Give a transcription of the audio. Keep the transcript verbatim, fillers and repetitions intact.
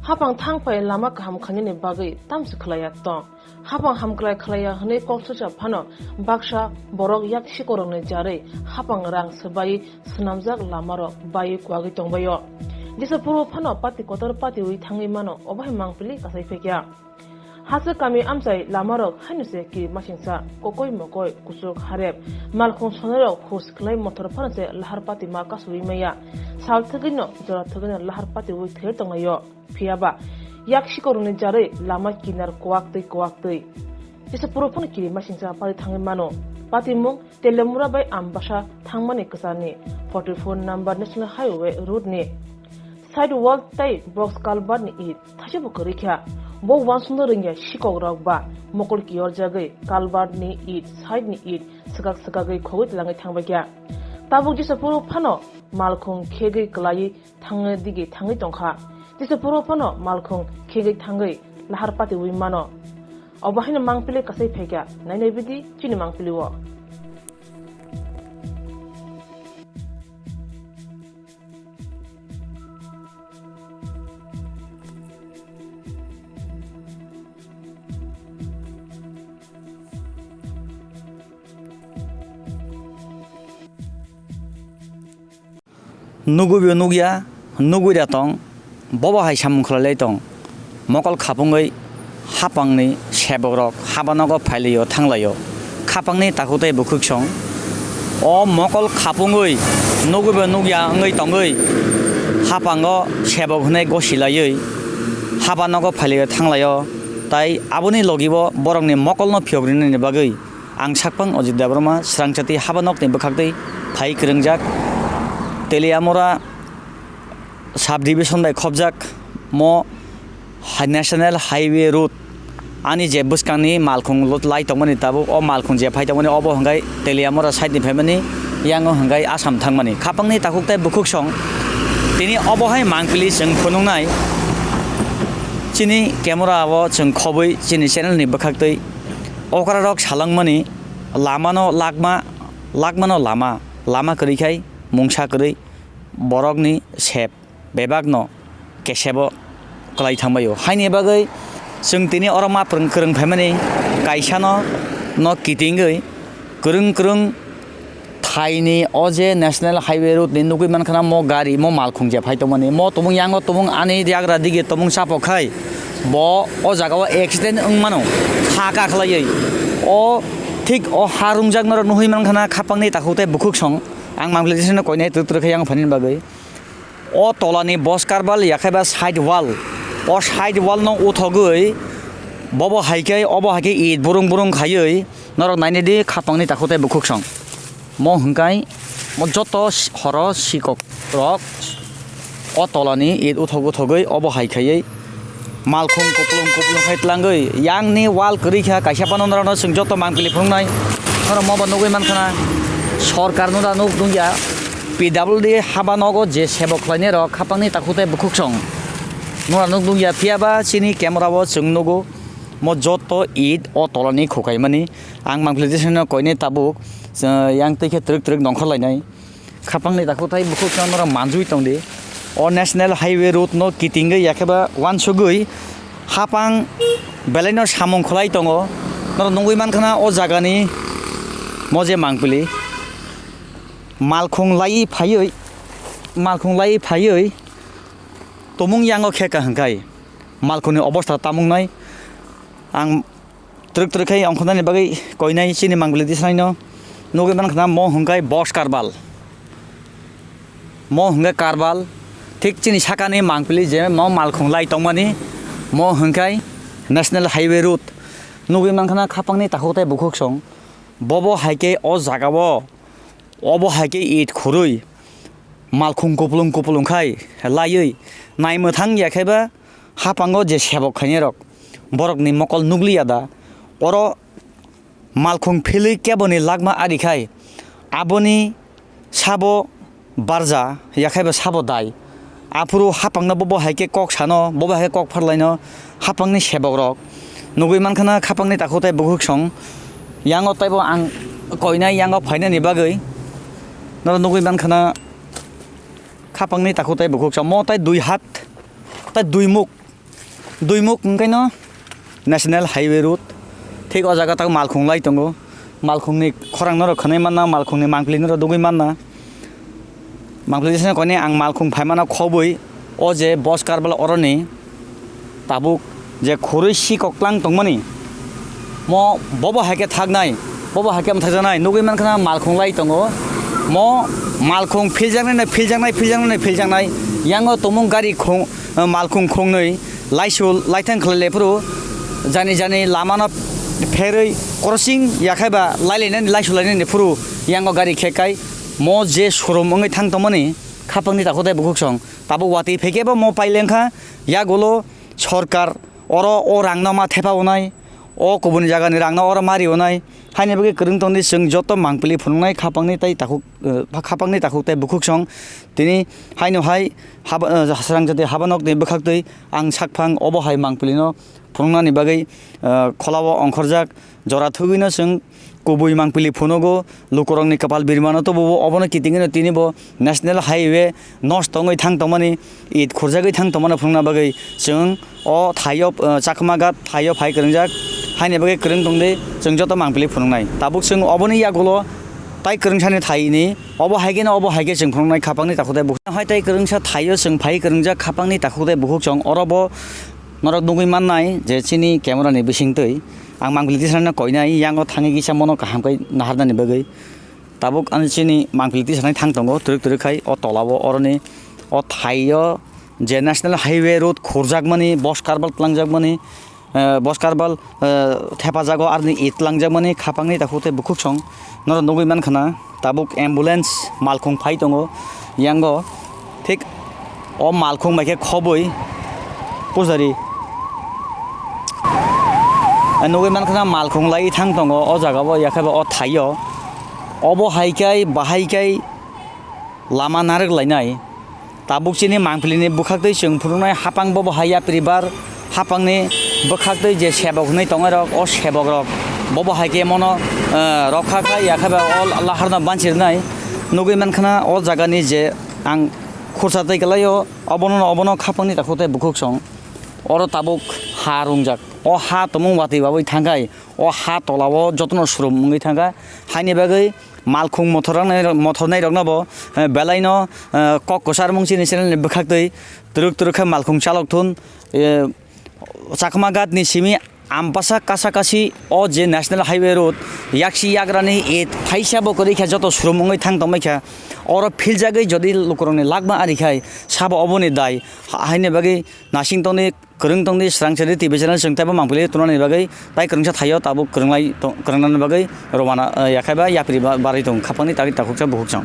Hapang thang phai lama kaham khainani bagwi tamsi khlaiya tong. Hapang hamkrai khlaiya hwnwi kok swchap phano baksa borok yak sikorokni jarwi hapang rang swbai swnamjak lamarok baiwi kuwagwi tongbaio. Jesa phuru phano pati kotor patiwi thangwi mano, obo hai mangpili kasai phekya. Hachwk kami amchai lamarok haino se kiri masingcha, kokoi mokoi, kuchuk harep, malkhung sonairok hus khlai mothor phano se lahar patima kasui maya. Sal thwgwino, jora thwgwino lahar patiwi ther tonglaio. Phiyaba yak sikorokni jarwi lama kinar kuwak twi kuwak twi. Jesa phuru phano kiri masingcha pari thangwi mano. Patimung Teliamura bai Ambasa thangmani kwcharni forty four number National Highway road ni side wall tei box culvert ni it thaisabo kwrwi kha. Bo uansukna rwngya sikok rok ba mokol kiyorjagwi culvert ni it side ni it swkak swkagwi khogwi twlangwi thangbaikha. Tabuk jesa phuru phano malkhung khegwi kwlaiwi thangna digi thangwi tongkha. Jesa phuru phano malkhung khegwi thangwi lahar patiwi mano. Obo haino mangpili kasai phaikha, nainai bidi chini mangpili o. Nugwi bo nugya, nugwi da tong, bobo hai samung khlai lai tong. Mokol khapungwi hapangni sebok rok haba nogo phailio thanglaio. Khapangni takhuk tei bukhuk song. O mokol khapungwi nugwi bo nugya wngwi tongwi hapango sebok hwnwi gosi laiwi haba nogo phailio thanglaio. Tai aboni logibo borokni mokolno phiyok rinani bagwi Ang sakphang Ajit Debbarma, srangchati haba nokni bwkhaktwi phai kwrwngjak. Teliamura sub division bai khobjak mo hai-, National Highway Road. Ani je bwskangni malkhung lot lai tongmani tabuk, o malkhung je phai tongmani, obo hwnkhe Teliamura side ni phaimani, yango hwnkhe Assam thangmani. Khapangni takhuk tei bukhuk song tini obo hai mangpili chwng phunuknai. Chini camera o chwng khobwi chini channel ni bwkhaktwi Okrarok salangmani lamano lakma, lakmano lama, lama kwrwi khai mungsa kwrwi borokni sep bebakno kesebo kwlai thangbaio. Haini bagwi chwng tini oro ma phrwng kwrwng phaimani kaisano no kitingwi kwrwng kwrwng Thaini o je National Highway Road ni nugwi mankha na mo gari, mo malkhung je phai tongmani. Mo tobong yango tobong ani yagra dige tobong chapo khai bo o jaga o accident wng mano. Ha ka khlaiwi o thik o ha rungjak norok nugwi mankha na khapangni takhuk tei bukhuk song. Ang mangpili tisino koinai twrwk twrwk khe yang phaini bagwi. O tolani boskar bal yakhaiba side wall, o side wall no uthogwi bobo hai khe, obo hai khe it burung burung khaiwi norok nainidi khapangni takhuk tei bukhuk song. Mo hwnkhe mo joto s-, horo sikok rok o tolani it uthog uthogwi obo hai khaiwi Malkhung kuplung kuplung khai tlangwi yangni wall kwrwi kha kaisa phano norokno chwng joto mangpili phunuknai. Norok mobo nugwi mankha na sorkar nura nuk dungya P W D haba nogo je sebok khlainai rok khapangni takhuk tei bukhuk song nura nuk dungya, phiyaba chini camera o chwng nugo mo joto it o tolani khukaimani. Ang mangpili tisano koinai tabuk, yang twi khe twrwk twrwk nongkhor lainai. Khapangni takhuk tei bukhuk no norok manjui tongdi. O National Highway road no kitingwi yakheba uansugwi hapang belaino samung khlai tongo. Norok nugwi mankha na o jagani mo je mangpili. Malkhung laiwi phaiwi, malkhung laiwi phaiwi tumung yango khe kaham khai malkhungni obostha tamung nai. Ang twrwk twrwk khe ongkhornani bagwi koinai chini mangpili tisanaino nugwi mankha na mo hwnkhe box karbal. Mo hwnkhe karbal thik chini sakani mangpili je mo malkhung lai tongmani mo hwnkhe National Highway road. Nugwi mankha na khapangni takhuk tei bukhuk song. Bobo hai khe o jaga o, obo hai khe it khurui malkhung kuplung kuplung khai laiwi naimwthang ya khe ba hapango je sebok khainai rok borokni mokol nukliya da, oro malkhung philwi keboni lakma ari khai aboni sabo barja yakhaiba sabo dai. Aphuru hapangno bobo hai khe kok sano, bobo hai khe kok pharlaino hapangni sebok rok nugwi mankha na khapangni takhuk tei bukhuk song yango teibo ang koinai yango phainani bagwi norok nugwi mankha na khapangni takhuk tei bukhuk song mo tei dui hat tei dui muk. Duimuk wngkhaino National Highway Road, thik o jaga tak malkhung lai tongo. Malkhungni khorang norok khwnai manna, malkhungni mangpili norok dugui manna. Mangpili sene kone ang malkhung phaimano khobwi o je bos karbal oroni tabuk je khurui si koklang tongmani mo bobo haike thaknai, bobo haike thakjaknai nugui mankha malkhung lai tongo. Mo malkhung philjaknai, philjaknai, philjaknai, philjaknai yango tumung gari khung, malkhung khungnwi laisul laithang khlai le phuru jani jani lamano pherwi crossing yakhaiba lailainani laisul lainani phuru yango gari khekai mo je showroom wngwi thang tongmani khapangni takhuk tei bukhuk song tabuk watwi phaikhe bo mo pailengkha yagulo sorkar oro o rangno ma thepa onai o kubuni jagani rangno oro mari onai haini bagwi kwrwng tongdi chwng joto mangpili phunuknai khapangni tei takhuk, eh, khapangni takhuk tei bukhuk song tini haino hai haba, eh, swrang jati habanokni bwkhaktwi ang sakphang obo hai mangpilino phunuknani bagwi, eh, kholao ongkhorjak jora thugwino chwng kubui mangpili phunugo lukurokni kwpal birmano tubuo obono kitingino tinibo National Highway nosto wngwi thang tongmani it khurjagwi thang tongmani phunukna bagwi chwng o thaio, eh, Chakma Ghat thaio phai kwrwngjak haini bagwi kwrwng tongdi chwng joto mangpili phunuknai tabuk chwng oboni yagulo tai kwrwngsani thaini obo haikhe no obo haikhe chwng phunuknai khapangni takhuk tei bukhuk hai tai kwrwngsa thaio chwng phai kwrwngjak khapangni takhuk tei bukhuk chwng oro bo norok nugui mannai je chini camera ni bisingtwi ang mangpili tisana koinai yango thangwi kisa mono kaham khe naharnani bagwi tabuk ani chini mangpili tisanai thang tongo twrwk twrwk khai o tolao oroni o thaio je National Highway Road khurjakmani bos karbal twlangjakmani, eh, bos karbal, eh, thepajago aroni it twlangjakmani khapangni takhuk tei bukhuk song norok nugui mankhana tabuk ambulance malkhung phai tongo yango thik o malkhung bai khe khobwi pujari nugui mankhana malkhung lai thang tongo o jagao yakheba o thaio obo haikhai bahaikhai lama narwk lainai. Tabuk chini mangpilini bwkhaktwi chwng phunuknai hapang bobo hai yapri bar hapangni bwkhaktwi je sebok hwnwi tongnai rok o sebok rok bobo hai khe mono, eh, rokha kha yakheba o laharno banchi rwnai nugui mankhana o jagani je ang khursa tei kwlaio obono obono khapangni takhuk tei bukhuk song oro tabuk ha rungjak o ha tomung watwi babwi thangkhai o ha tolao jotono surum wngwi thangkha haini bagwi malkhung mothornai mothornai rokno bo, eh, belaino, eh, kok kwchar mung chini channel ni bwkhaktwi twrwk twrwk khe malkhung chalok thun, eh, Chakma Ghat ni simi Ambasa kasa kasi o je National Highway Road yaksi yagrani it phaisa bo kwrwi kha joto surum wngwi thang tongbai kha oro philjagwi jodi lukurokni lakma ari khai sabo oboni dai ha-, haini bagwi nasing tongni kwrwng tongdi srang sadi T V channel chwng teibo mangpili tunani bagwi tai kwrwngsa thaio tabuk kwrwnglai tong-, kwrwngnani bagwi rwmana, eh, yakhaiba yapri ba-, barwi tong khapangni tagwi takhuksa bukhukchang.